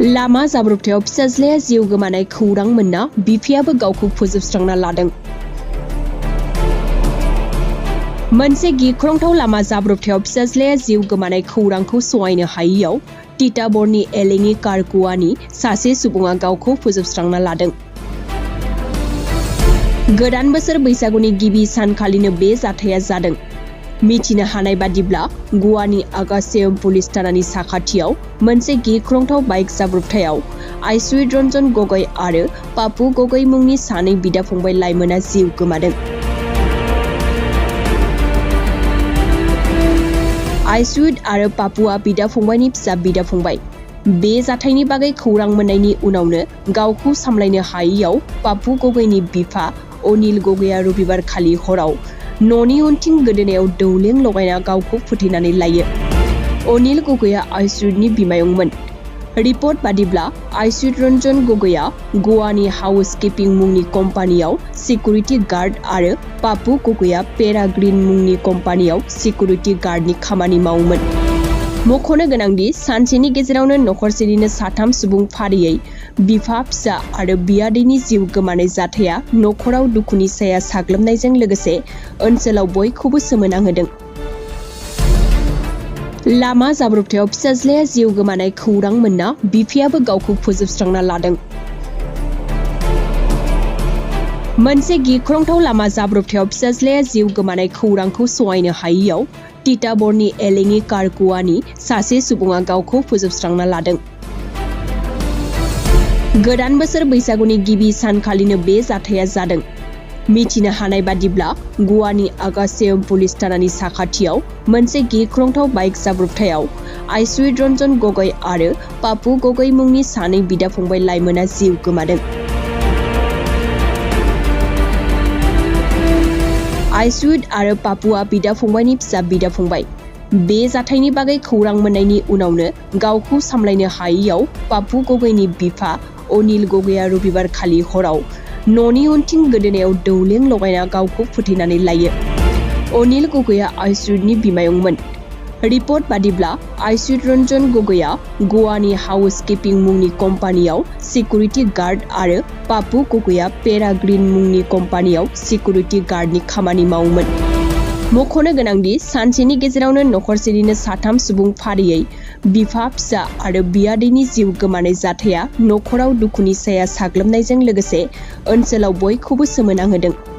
लामा जाब्रबथायाव फिसाज्लाया जिउ गोमानाय खौरां मोनना बिफायाबो गावखौ फोजोबस्रांना लादों। मोनसे गिख्रंथाव लामा जाब्रबथायाव फिसाज्लाया जिउ गोमानाय खौरांखौ सहायनो हायैयाव तिताबरनि एलेङि कारकुवानि सासे सुबुङा गावखौ फोजोबस्रांना लादों। गोदान बोसोर बैसागुनि गिबि सानखालिनो बे जाथाया जादों। मिथिनो हानाय बादिब्ला गवानि आगासेम पुलिस थानानि साखाथियाव मोनसे गिख्रंथाव बाइक जाब्रबथायाव आइसुइट रन्जन गगৈ आरो पापु गगৈ मुंनि सानै बिदा-फंबाय लाइमोना जिउ गोमादों। आइसुइट आरो पापुआ बिदा-फंबायनि फिसा बिदा-फंबाय। बे जाथायनि बागै खौरां मोननायनि उनावनो गावखौ सामलायनो हायैयाव पापु गगैनि बिफा अनिल गगैआ रबिबार खालि हराव न'नि उनथिं गोदोनायाव दौलें लगायना गावखौ फोथैनानै लायो। अनिल गगैआ आइसुइटनि बिमायंमोन। रिपर्ट बादिब्ला आइसुइट रन्जन गगैआ गवानि हाउसकीपिं मुंनि कम्पानियाव सिकिउरिटि गार्ड आरो पापु गगैआ पेराग्रीन मुंनि कम्पानियाव सिकिउरिटि गार्डनि खामानि मावोमोन। मख'नो गोनांदि सानसेनि गेजेरावनो नखरसेनिनो साथाम सुबुं फारियै बिफा, फिसा आरो बियादैनि जिउ गोमानाय जाथाया नखराव दुखुनि साया साग्लोबनायजों लोगोसे ओनसोलाव बयखौबो सोमोनांहोदों। लामा जाब्रबथायाव फिसाज्लाया जिउ गोमानाय खौरां मोनना बिफायाबो गावखौ फोजोबस्रांना लादों। मोनसे गिख्रंथाव लामा जाब्रबथायाव फिसाज्लाया जिउ गोमानाय खौरांखौ सहायनो हायैयाव तिताबरनि एलेङि कारकुवानि सासे सुबुङा गावखौ फोजोबस्रांना लादों। गोदान बोसोर बैसागुनि गिबि सानखालिनो बे जाथाया जादों। मिथिनो हानाय बादिब्ला गवानि आगासेम पुलिस थानानि साखाथियाव मोनसे गिख्रंथाव बाइक जाब्रबथायाव आइसुइट रन्जन गगৈ आरो पापु गगৈ मुंनि सानै बिदा-फंबाय लाइमोना जिउ गोमादों। आइसुइट आरो पापुआ बिदा-फंबायनि फिसा बिदा-फंबाय। बे जाथायनि बागै खौरां मोननायनि उनावनो गावखौ सामलायनो हायैयाव पापु गगैनि बिफा अनिल गगैआ रबिबार खालि हराव न'नि उनथिं गोदोनायाव दौलें लगायना गावखौ फोथैनानै लायो। अनिल गगैआ आइसुइटनि बिमायंमोन। रिपर्ट बादिब्ला आइसुइट रन्जन गगैआ गवानि हाउसकीपिं मुंनि कम्पानियाव सिकिउरिटि गार्ड आरो पापु गगैआ पेराग्रीन मुंनि कम्पानियाव सिकिउरिटि गार्डनि खामानि मावोमोन। मख'नो गोनांदि सानसेनि गेजेरावनो नखरसेनिनो साथाम सुबुं फारियै बिफा, फिसा आरो बियादैनि जिउ गोमानाय जाथाया नखराव दुखुनि साया साग्लोबनायजों लोगोसे ओनसोलाव बयखौबो सोमोनांहोदों।